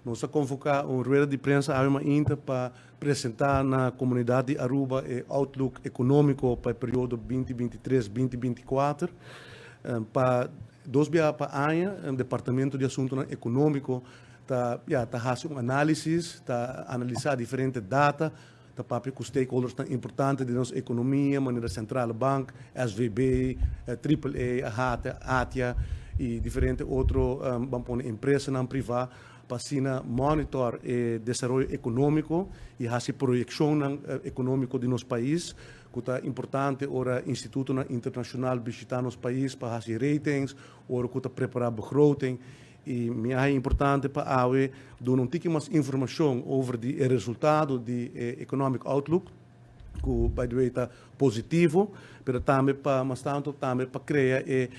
Nos a convoca un rueda di prensa ainda pa presenta na comunidad di Aruba e outlook economico pa e periodo 2023-2024. Pa dos biaha pa aña, e Departamento di Asunto Economico ta, ja, ta haci un analisis, ta analisa diferente data, ta papia cu stakeholders tan importante di nos economia, manera Centrale Bank, SVB, AAA, AHATA, ATIA y diferente otro ban pone empresanan priva pa asina monitor e desaroyo economico y haci proyeccion economico di nos pais, cu ta importante ora instituto internacional bishita nos pais pa haci ratings, ora cu ta prepara begroting. Y mi ta importante pa awe duna un tiki mas informacion over di e resultado di Economic Outlook, cu, by the way, ta positivo, pero tambe pa mas tanto tambe pa crea e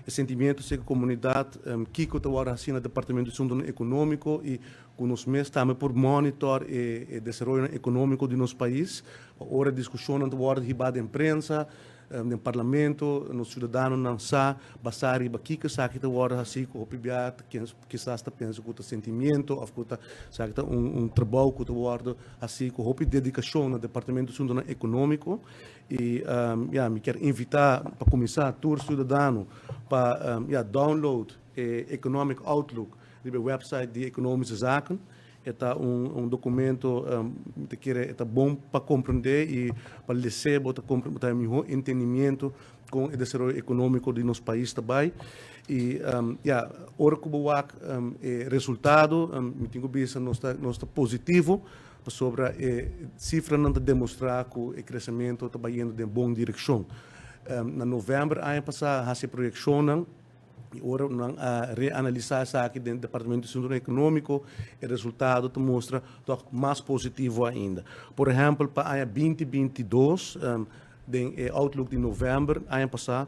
sentimento di comunidad kico ta awor asina na Departamento di Asunto Economico y cu nos mes tambe por monitor e desaroyo economico di nos pais. Ora discusion ta wordo hiba den prensa, den parlamento, nos ciudadanonan sa basa riba kico esaki ta awor asina, cu hopi bia kisas ta pensa cu ta sentimento of cu ta sa ta un trabou cu ta wordo asina cu hopi dedicacion na Departamento di Asunto Economico. Y ja, mi kier invita pa cuminsa tur ciudadano pa ja, download e Economic Outlook di e website di Economische Zaken. Ta un documento cu ta bon pa comprende y pa lesa, pa comprende miho entendimento cu e desaroyo economico di nos pais tambe. Y ja, ora cu e resultado, mi tin cu bisa, nos ta positivo sobre e cifranan ta demostra cu e crecemento ta bayendo den bon direccion. Na november aña pasa, e proyeccion y ora nan a reanalisa esaki den Departamento di Asunto Economico, e resultado ta mustra toch mas positivo ainda. Por ehempel, pa aña 2022, den outlook di november aña pasa,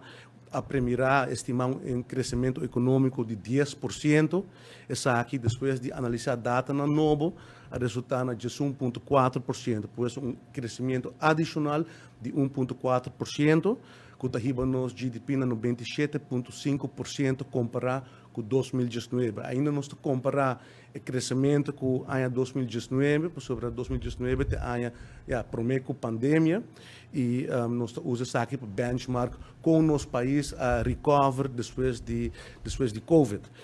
a premira, estima un crecemento economico di 10%. Esaki, despues di analisa data na nobo, a resulta na 1.4%, pues un crecemento adicional di 1.4%, cu ta hiba nos GDP na 97.5% compara cu 2019. Ainda nos ta compara e crecemento cu aña 2019, pasobra 2019 ta aña, ja, prome cu pandemia y nos usa esaki pa benchmark cu nos pais a recover despues di COVID.